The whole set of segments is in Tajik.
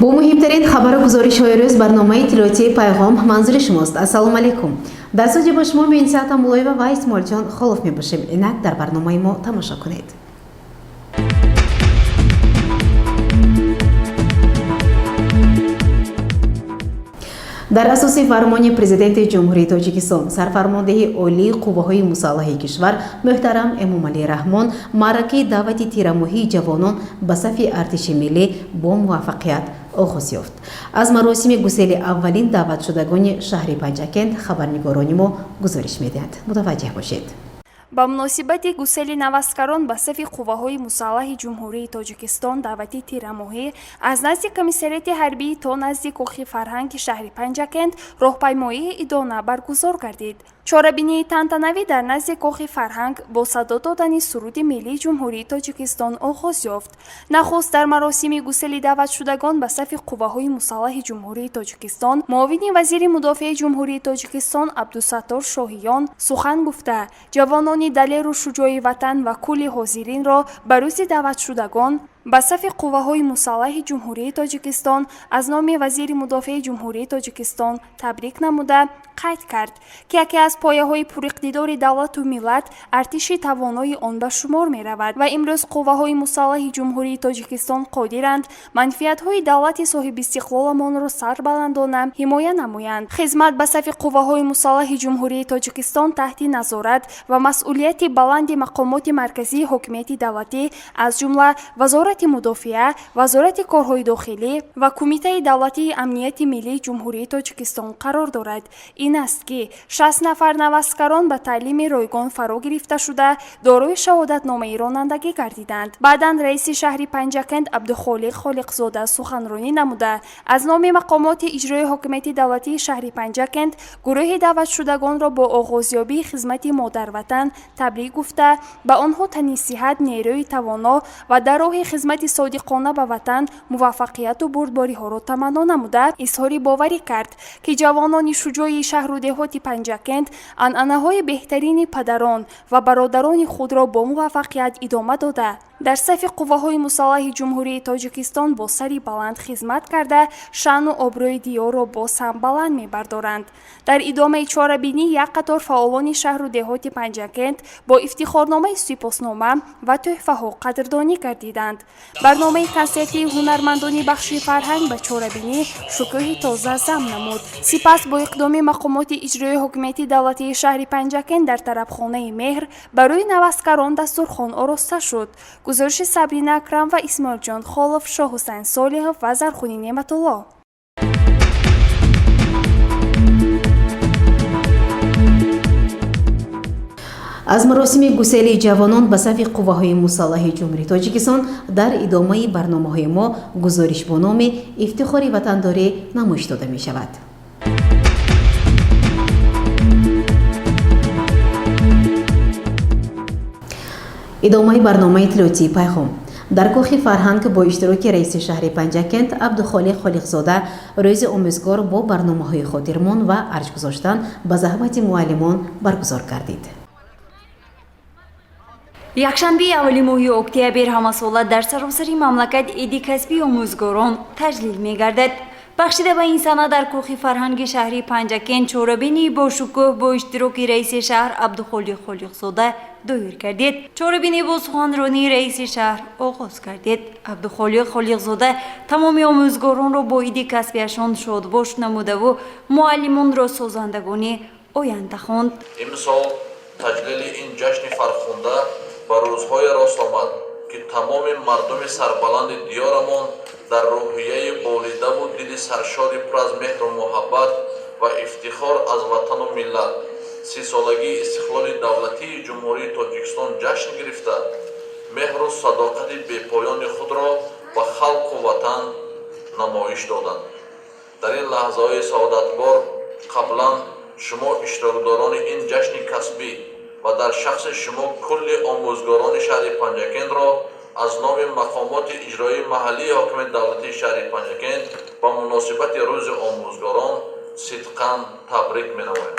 Бо муҳимтарин хабару гузоришҳои рӯз барномаи иттилоотии «Пайғом» манзури шумост. Ассалому алайкум. Дар студия бо шумо Муинсиат Амулоева ва Исмоилҷон Холов мебошем. Инак дар барномаи мо тамошо кунед. Дар асоси фармони Президенти Ҷумҳурии Тоҷикистон, Сарфармондеҳи Олии Қувваҳои Мусаллаҳи кишвар муҳтарам Эмомалӣ Раҳмон, маъракаи даъвати тирамоҳии ҷавонон ба сафи артиши миллӣ бо муваффақият оғоз ёфт. Аз маросими гусели аввалин даъватшудагони шаҳри Панҷакент хабарнигорони мо гузориш медиҳанд. Мутаваҷҷеҳ бошед. Ба муносибати гусели наваскарон ба сафи қувваҳои мусаллаҳи Ҷумҳурии Тоҷикистон даъвати тирамоҳӣ аз назди комиссариати ҳарбӣ то назди кохи фарҳанги шаҳри Панҷакент роҳпаймоии идона баргузор гардид. Чорабинии тантанавӣ дар назди кохи фарҳанг бо садо додани суруди миллии Ҷумҳурии Тоҷикистон оғоз ёфт. Нахуст дар маросими гусели даъватшудагон ба сафи қувваҳои мусаллаҳи Ҷумҳурии Тоҷикистон муовини вазири мудофиаи Ҷумҳурии Тоҷикистон Абдусаттор Шоҳиён сухан гуфта, ҷавонони далеру шуҷои ватан ва кулли ҳозиринро ба рӯзи даъватшудагон ба сафи қувваҳои мусаллаҳи Ҷумҳурии Тоҷикистон аз номи вазири мудофиаи Ҷумҳурии Тоҷикистон табрик намуда, қайд кард, ки яке аз пояҳои пуриқтидори давлату миллат артиши тавонои он ба шумор меравад ва имрӯз қувваҳои мусаллаҳи Ҷумҳурии Тоҷикистон қодиранд манфиатҳои давлати соҳибистиқлоламонро сарбаландона ҳимоя намоянд. Хизмат ба сафи қувваҳои мусаллаҳи Ҷумҳурии Тоҷикистон таҳти назорат ва масъулияти баланди мақомоти марказии ҳокимияти давлатӣ, аз ҷумла Вазорати мудофиа, Вазорати корҳои дохилӣ ва Кумитаи давлатии амнияти миллии Ҷумҳурии Тоҷикистон қарор дорад. Ин аст, ки 60 нафар наваскарон ба таълими ройгон фаро гирифта шуда, дорои шаҳодатномаи ронандагӣ гардиданд. Баъдан раиси шаҳри Панҷакент Абдухолиқ Холиқзода суханронӣ намуда, аз номи мақомоти иҷрои ҳокимияти давлатии шаҳри Панҷакент гурӯҳи даъватшудагонро бо оғозёбии хизмати модарватан табрик гуфта, ба онҳо тани сиҳат, нерӯи тавоно ва дар роҳи хизмати содиқона ба ватан муваффақияту бурдбориҳоро таманно намуда, изҳори боварӣ кард, ки ҷавонони шуҷои шаҳру деҳоти Панҷакент анъанаҳои беҳтарини падарон ва бародарони худро бо муваффақият идома дода, дар сафи қувваҳои мусаллаҳи Ҷумҳурии Тоҷикистон бо сари баланд хизмат карда, шаъну обрӯи диёрро боз ҳам баланд мебардоранд. Дар идомаи чорабинӣ як қатор фаъолони шаҳру деҳоти Панҷакент бо ифтихорномаи сипоснома ва тӯҳфаҳо қадрдонӣ гардиданд. Барномаи консертии ҳунармандони бахши фарҳанг ба чорабинӣ шукӯҳи тоза зам намуд. Сипас бо иқдоми мақомоти иҷрои ҳокимияти давлатии шаҳри Панҷакент дар тарабхонаи «Меҳр» барои наваскарон дастурхон ороста шуд. Гузориши Сабрина Акрам ва Исмоилҷон Холов, Шоҳҳусайн Солиҳов ва Зархунӣ Неъматулло. Аз маросими гусели ҷавонон ба сафи қувваҳои мусаллаҳи Ҷумҳурии Тоҷикистон дар идомаи барномаҳои мо гузориш бо номи «Ифтихори ватандорӣ» намоиш дода мешавад. Идомаи барномаи иттилоотии «Пайғом». Дар кохи фарҳанг бо иштироки раиси шаҳри Панҷакент Абдухолиқ Холиқзода рӯзи омӯзгор бо барномаҳои хотирмон ва арҷ гузоштан ба заҳмати муаллимон баргузор гардид. Якшанбеи аввали моҳи октябр ҳамасола дар саросари мамлакат иди касбии омӯзгорон таҷлил мегардад. Бахшида ба ин сана дар кохи фарҳанги шаҳри Панҷакент чорабинии бошукӯҳ бо иштироки раиси шаҳр Абдухолиқ Холиқзода доир гардид. Чорабинӣ бо суханронии раиси шаҳр оғоз гардид. Абдухолиқ Холиқзода тамоми омӯзгоронро бо иди касбиашон шодбош намудаву муаллимонро созандагони оянда хонд. Имсол таҷлили ин ҷашни фархунда ба рӯзҳое рост омад, ки тамоми мардуми сарбаланди диёрамон дар рӯҳияи болидаву дили саршори пур аз меҳру муҳаббат ва ифтихор аз ватану миллат 30-солагии истиқлоли давлатии Ҷумҳурии Тоҷикистон ҷашн гирифта, меҳру садоқати бепоёни худро ба халқу ватан намоиш доданд. Дар ин лаҳзаҳои саодатбор қаблан шумо, иштирокдорони ин ҷашни касбӣ, ва дар шахси шумо кулли омӯзгорони шаҳри Панҷакентро аз номи мақомоти иҷроии маҳаллии ҳокимияти давлатии шаҳри Панҷакент ба муносибати рӯзи омӯзгорон сидқан табрик менамоям.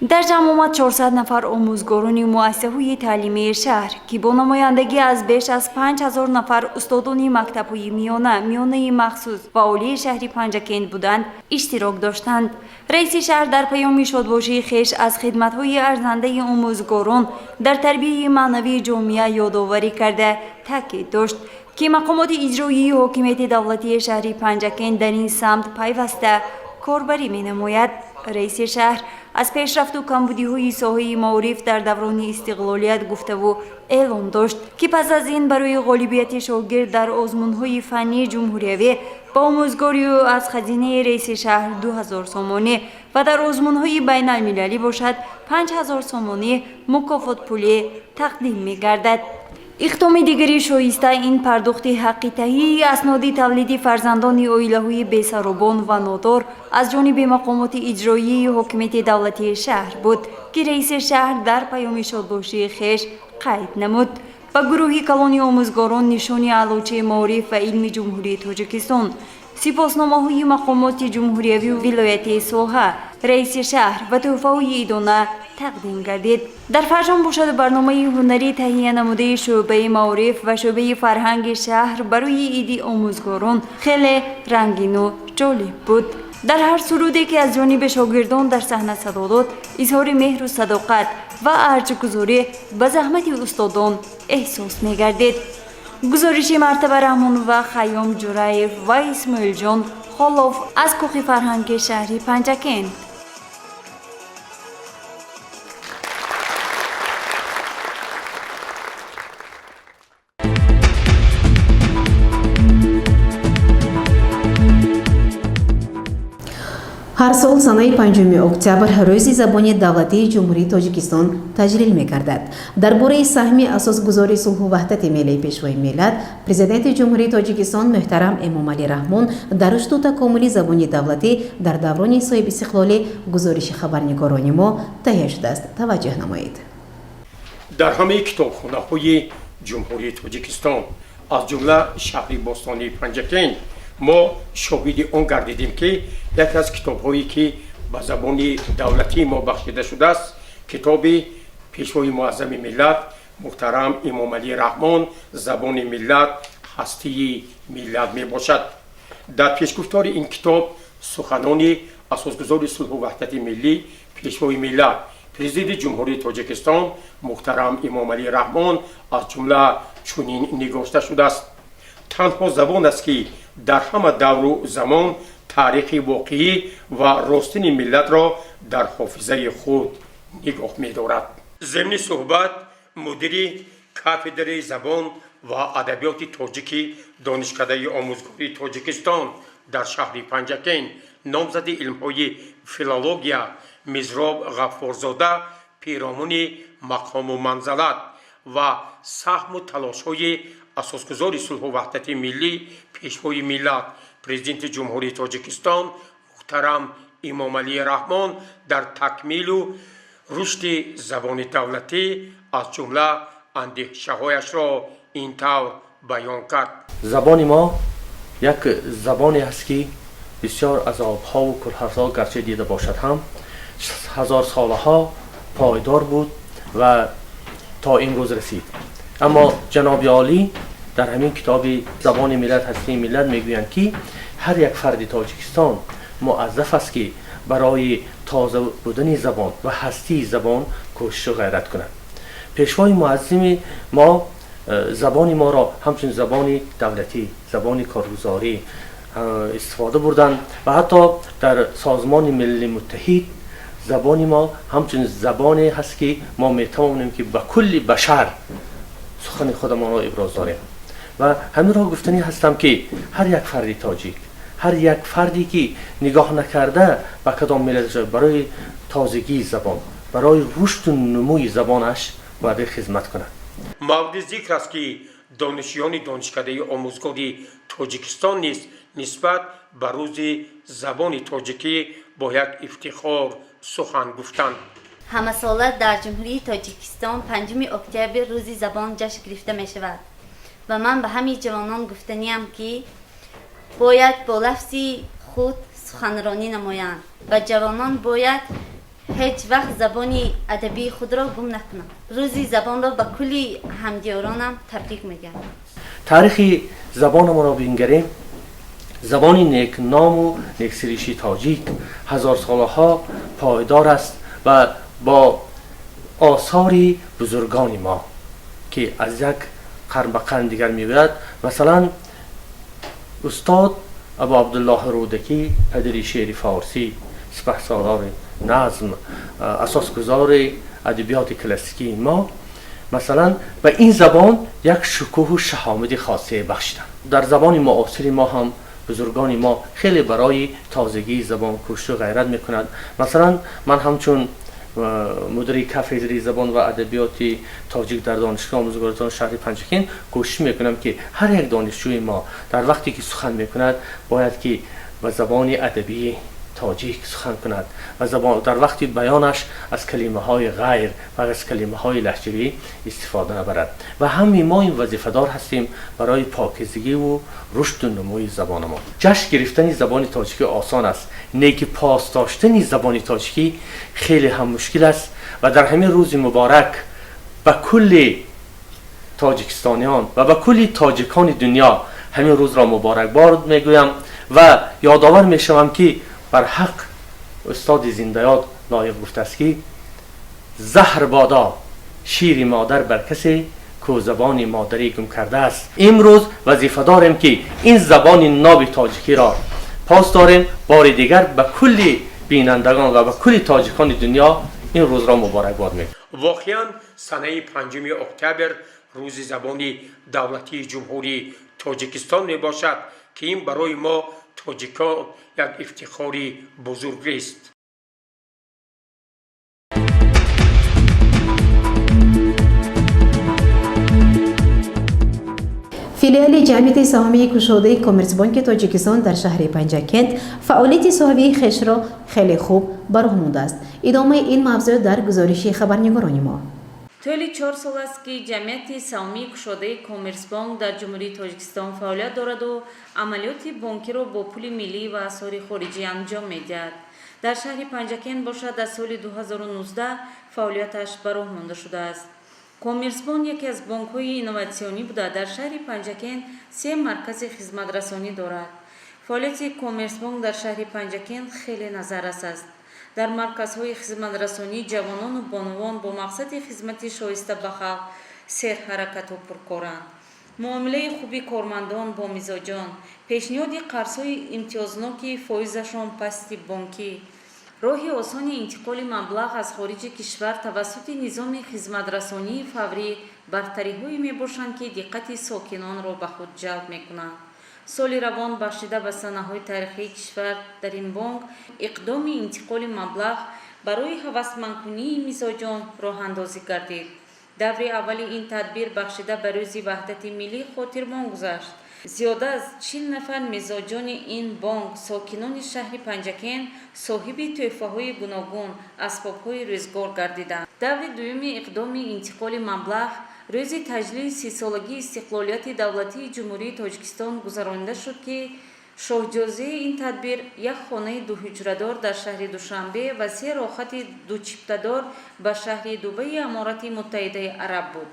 Дар ҷамъ омад 400 нафар омӯзгорони муассисаҳои таълимии шаҳр, ки бо намояндагӣ аз беш аз 5000 нафар устодони мактабҳои миёна, миёнаи махсус ва олии шаҳри Панҷакент буданд, иштирок доштанд. Раиси шаҳр дар паёми шодбошии хеш аз хидматҳои арзандаи омӯзгорон дар тарбияи маънавии ҷомеа ёдоварӣ карда таъкид дошт, ки мақомоти иҷроии ҳокимияти давлатии шаҳри Панҷакент дар ин самт пайваста корбарӣ менамояд. Раиси шаҳр аз пешрафту камбудиҳои соҳаи маориф дар даврони истиқлолият гуфтаву эълон дошт, ки пас аз ин барои ғолибияти шогирд дар озмунҳои фаннии ҷумҳуриявӣ ба омӯзгори ӯ аз хазинаи раиси шаҳр 2000 сомонӣ ва дар озмунҳои байналмилалӣ бошад 5000 сомонӣ мукофотпулӣ тақдим мегардад. Иқдоми дигари шоиста ин пардохти ҳаққи таҳияи асноди тавлиди фарзандони оилаҳои бесаробон ва нодор аз ҷониби мақомоти иҷроии ҳокимияти давлатии шаҳр буд, ки раиси шаҳр дар паёми шодбошии хеш қайд намуд. Ба гурӯҳи калони омӯзгорон нишони аълочии маориф ва илми Ҷумҳурии Тоҷикистон, сипосномаҳои мақомоти ҷумҳуриявию вилоятии соҳа, раиси шаҳр ва тӯҳфаҳои идона тақдим гардид. Дар фарҷом бошад барномаи ҳунарӣ таҳия намудаи шӯъбаи маориф ва шӯъбаи фарҳанги шаҳр барои иди омӯзгорон хеле рангину ҷолиб буд. Дар ҳар суруде, ки аз ҷониби шогирдон дар саҳна садо дод, изҳори меҳру садоқат ва арҷгузорӣ ба заҳмати устодон эҳсос мегардид. Гузориши Мартаба Раҳмонова, Хайём Ҷураев ва Исмоилҷон Холов аз кӯхи фарҳанги шаҳри Панҷакент. Ҳар сол санаи 5 октябр рӯзи забони давлатии Ҷумҳурии Тоҷикистон таҷлил мегардад. Дар бораи саҳми асосгузори сулҳу ваҳдати миллии, Пешвои миллат, Президенти Ҷумҳурии Тоҷикистон муҳтарам Эмомалӣ Раҳмон дар рушду такомули забони давлатӣ дар даврони соҳибистиқлолӣ гузориши хабарнигорони мо таҳия шудааст. Таваҷҷӯҳ намоед. Дар ҳамаи китобхонаҳои Ҷумҳурии Тоҷикистон, аз ҷумла шаҳри бостонии Панҷакент, мо шоҳиди он гардидем, ки яке аз китобҳое, ки ба забони давлатии мо бахшида шудааст, китоби Пешвои муаззами миллат муҳтарам Эмомалӣ Раҳмон «Забони миллат, ҳастии миллат» мебошад. Дар пешгуфтори ин китоб суханони асосгузори сулҳу ваҳдати миллӣ, Пешвои миллат, Президенти Ҷумҳурии Тоҷикистон муҳтарам Эмомалӣ Раҳмон аз ҷумла чунин нигошта шудааст: «Танҳо забон аст, ки дар ҳама давру замон таърихи воқеӣ ва ростини миллатро дар ҳофизаи худ нигоҳ медорад». Зимни суҳбат мудири кафедраи забон ва адабиёти тоҷики Донишкадаи омӯзгории Тоҷикистон дар шаҳри Панҷакент, номзади илмҳои филология Мизроб Ғаффорзода пиромуни мақому манзалат ва саҳму талошҳои асосгузори сулҳу ваҳдати миллӣ, Пешвои миллат, Президенти Ҷумҳурии Тоҷикистон муҳтарам Эмомалӣ Раҳмон дар такмилу рушди забони давлатӣ аз ҷумла андешаҳояшро ин тавр баён кард: Забони мо як забоне аст, ки бисёр азобҳову кулҳарзо гарчи дида бошад ҳам, ҳазорсолаҳо пойдор буд ва то имрӯз расид. Аммо ҷаноби олӣ дар ҳамин китоби «Забони миллат, ҳастии миллат» мегӯянд, ки ҳар як фарди Тоҷикистон муаззаф аст, ки барои тоза будани забон ва ҳастии забон кӯшишу ғайрат кунад. Пешвои муаззими мо забони моро ҳамчун забони давлатӣ, забони коргузорӣ истифода бурданд ва ҳатто дар Созмони Милали Муттаҳид забони мо ҳамчун забоне ҳаст, ки мо метавонем, ки ба кулли башар сухани худамонро иброз дорем. Ва ҳаминро гуфтанӣ ҳастам, ки ҳар як фарди тоҷик, ҳар як фарде, ки нигоҳ накарда ба кадом миллат, барои тозагии забон, барои рушду нумӯи забонаш бояд хизмат кунад. Мавриди зикр аст, ки донишҷӯёни Донишкадаи омӯзгории Тоҷикистон низ нисбат ба рӯзи забони тоҷикӣ бо як ифтихор сухан гуфтанд. Ҳамасола дар Ҷумҳурии Тоҷикистон 5 октябр рӯзи забон ҷашн гирифта мешавад ва ман ба ҳамаи ҷавонон гуфтаниам, ки бояд бо лафзи худ суханронӣ намоянд ва ҷавонон бояд Ҳеҷ вақт забони адабии худро гум накунам. Рӯзи забонро ба кулли ҳамдиёронам табрик мегӯям. Таърихи забонамонро бингарем, забони некному нексириши тоҷик ҳазорсолаҳо пойдор аст ва бо осори бузургони мо, ки аз як қарн ба қарн дигар меояд. Масалан, устод Абу Абдуллоҳ Рӯдакӣ, падари шеъри форсӣ, сипаҳсолори назм, асосгузори адабиёти классикии мо, масалан, ба ин забон як шукӯҳу шаҳомати хосие бахшиданд. Дар забони муосири мо ҳам бузургони мо хеле барои тозагии забон кӯшишу ғайрат мекунанд. Масалан, ман ҳамчун мудири кафедраи забон ва адабиёти тоҷик дар Донишгоҳи омӯзгории шаҳри Панҷакент кӯшиш мекунам, ки ҳар як донишҷӯи мо дар вақте ки сухан мекунад, бояд ки ба забони адабии тоҷик сухан кунад ва дар вақти баёнаш аз калимаҳои ғайр ва аз калимаҳои лаҳҷавӣ истифода набарад. Ва ҳамаи мо ин вазифадор ҳастем барои покизагиву рушду нумӯи забонамон. Ҷашн гирифтани забони тоҷикӣ осон аст, не ки пос доштани забони тоҷикӣ хеле ҳам мушкил аст. Ва дар ҳамин рӯзи муборак ба кулли тоҷикистониён ва ба кулли тоҷикони дунё ҳамин рӯзро муборакбор мегӯям ва ёдовар мешавам, ки барҳақ устоди зиндаёд Лоиқ гуфтааст, ки заҳр бодо шири модар бар касе ку забони модарӣ гум кардааст. Имрӯз вазифа дорем, ки ин забони ноби тоҷикиро пос дорем. Бори дигар ба кулли бинандагон ва ба кулли тоҷикони дунё ин рӯзро муборакбод мегӯям. Воқеан, санаи 5 октябр рӯзи забони давлатии Ҷумҳурии Тоҷикистон мебошад, ки ин барои мо тоҷикон як ифтихори бузургист. Филиали ҷамъияти саҳомии кушодаи Коммерсбонки Тоҷикистон дар шаҳри Панҷакент фаъолияти соҳавии хешро хеле хуб ба роҳ мондааст. Идомаи ин мавзӯъ дар гузориши хабарнигорони мо. Тӯли 4 сол аст, ки ҷамъияти саҳомии кушодаи Коммерсбонк дар Ҷумҳурии Тоҷикистон фаъолият дораду амалиёти бонкиро бо пули миллӣ ва асъори хориҷӣ анҷом медиҳад. Дар шаҳри Панҷакент бошад, аз соли 2019 фаъолияташ ба роҳ монда шудааст. Коммерсбонк яке аз бонкҳои инноватсионӣ буда, дар шаҳри Панҷакент се маркази хизматрасонӣ дорад. Фаъолияти Коммерсбонк дар шаҳри Панҷакент хеле назаррас аст. Дар марказҳои хизматрасонӣ ҷавонону бонувон бо мақсади хизмати шоиста ба халқ серҳаракату пуркоранд. Муомилаи хуби кормандон бо мизоҷон, пешниҳоди қарзҳои имтиёзноки фоизашон пасти бонкӣ, роҳи осони интиқоли маблағ аз хориҷи кишвар тавассути низоми хизматрасонии фаврӣ бартариҳое мебошанд, ки диққати сокинонро ба худ ҷалб мекунанд. Соли равон, бахшида ба санаҳои таърихии кишвар, дар ин бонк иқдоми интиқоли маблағ барои ҳавасмандкунии мизоҷон роҳандозӣ гардид. Даври аввали ин тадбир бахшида ба Рӯзи ваҳдати миллӣ хотирмон гузашт. Зиёда аз 40 нафар мизоҷони ин бонк, сокинони шаҳри Панҷакент, соҳиби тӯҳфаҳои гуногун, асбобҳои рӯзгор гардиданд. Даври дуюми иқдоми интиқоли маблағ рӯзи таҷлили 30-солагии истиқлолияти давлатии Ҷумҳурии Тоҷикистон гузаронида шуд, ки шоҳҷоизаи ин тадбир як хонаи дуҳуҷрадор дар шаҳри Душанбе ва се рохати дучиптадор ба шаҳри Дубаи Аморати Муттаҳидаи Араб буд.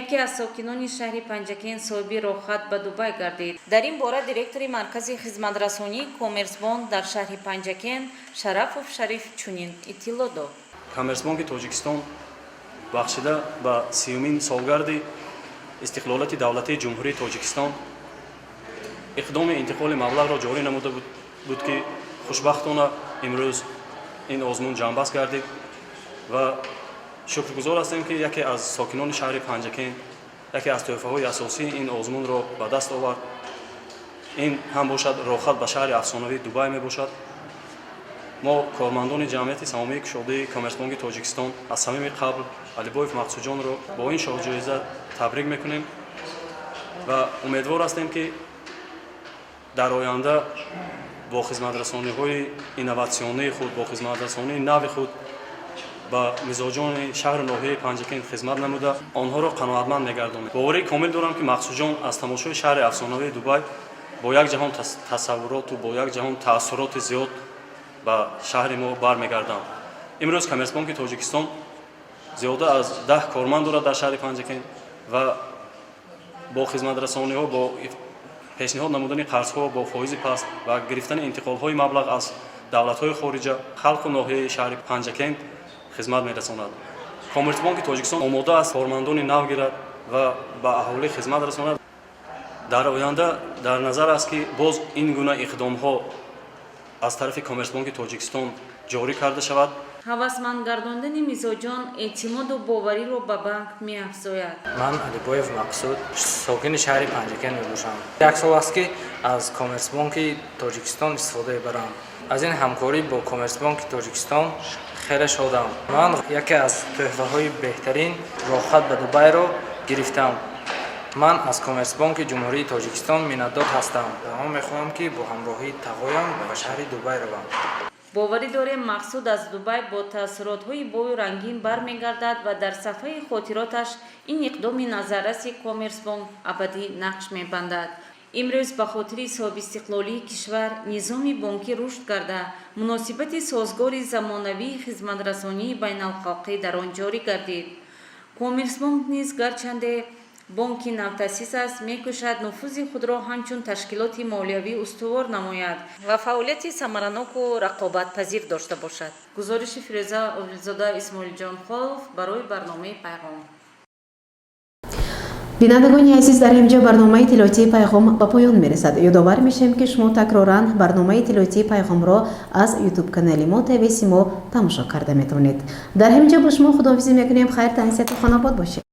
Яке аз сокинони шаҳри Панҷакент соҳиби рохат ба Дубай гардид. Дар ин бора директори маркази хизматрасонии Коммерсбонк дар шаҳри Панҷакент Шарафов Шариф чунин иттилоъ дод. Коммерсбонки Тоҷикистон бахшида ба 30-умин солгарди истиқлолияти давлатии Ҷумҳурии Тоҷикистон иқдоми интиқоли маблағро ҷорӣ намуда буд, ки хушбахтона имрӯз ин озмун ҷамъбаст гардид ва шукргузор ҳастем, ки яке аз сокинони шаҳри Панҷакент яке аз тӯҳфаҳои асосии ин озмунро ба даст овард. Ин ҳам бошад, рохат ба шаҳри афсонавии Дубай мебошад. Мо, кормандони ҷамъияти саҳомии кушодаи Коммерсбонки Тоҷикистон, аз самими қалб Алибоев Мақсудҷонро бо ин шоҳҷоиза табрик мекунем ва умедвор ҳастем, ки дар оянда бо хизматрасониҳои инноватсионии худ, бо хизматрасонии нави худ ба мизоҷони шаҳру ноҳияи Панҷакент хизмат намуда, онҳоро қаноатманд мегардонем. Боварии комил дорам, ки Мақсудҷон аз тамошои шаҳри афсонавии Дубай бо як ҷаҳон тасаввуроту бо як ҷаҳон таассуроти зиёд ба шаҳри мо бармегарданд. Имрӯз Коммерсбонки Тоҷикистон зиёда аз 10 корманд дорад дар шаҳри Панҷакент ва бо хизматрасониҳо, бо пешниҳод намудани қарзҳо бо фоизи паст ва гирифтани интиқолҳои маблағ аз давлатҳои хориҷа халқу ноҳияи шаҳри Панҷакент хизмат мерасонад. Коммерсбонки Тоҷикистон омода аст кормандони нав гирад ва ба аҳолӣ хизмат расонад. Дар оянда дар назар аст, ки боз ин гуна иқдомҳо аз тарафи Коммерсбонки Тоҷикистон ҷорӣ карда шавад. Ҳавасманд гардондани мизоҷон эътимоду бовариро ба банк меафзояд. Ман Алибоев Мақсуд, сокини шаҳри Панҷакент мебошам. Як сол аст, ки аз Коммерсбонки Тоҷикистон истифода мебарам. Аз ин ҳамкорӣ бо Коммерсбонки Тоҷикистон хеле шодам. Ман яке аз тӯҳфаҳои беҳтарин, роҳхат ба Дубайро гирифтам. Ман аз Коммерсбонки Ҷумҳурии Тоҷикистон миннатдор ҳастам. Ман мехоҳам, ки бо ҳамроҳии тағоям ба шаҳри Дубай равам. Боварӣ дорем, Мақсуд аз Дубай бо таассуротҳои бою рангин бармегардад ва дар сафҳаи хотироташ ин иқдоми назарраси Коммерсбонк абадӣ нақш мебандад. Имрӯз ба хотири соҳибистиқлолии кишвар низоми бонкӣ рушд карда, муносибати созгори замонавии хизматрасонии байналхалқӣ дар он ҷорӣ гардид. Коммерсбонк низ, гарчанде бонки навтаъсис аст, мекӯшад нуфузи худро ҳамчун ташкилоти молиявӣ устувор намояд ва фаъолияти самараноку рақобатпазир дошта бошад. Гузориши Фирӯза Овилзода, Исмоилҷон Холов барои барномаи «Пайғом». Бинандагони азиз, дар ҳаминҷо барномаи иттилоотии «Пайғом» ба поён мерасад. Ёдовар мешавем, ки шумо такроран барномаи иттилоотии «Пайғомро» аз Ютуб канали мо, ТВ Симо, тамошо карда метавонед. Дар ҳаминҷо бо шумо худоҳофизӣ мекунем. Хайр, тансиҳату хонобод бошед.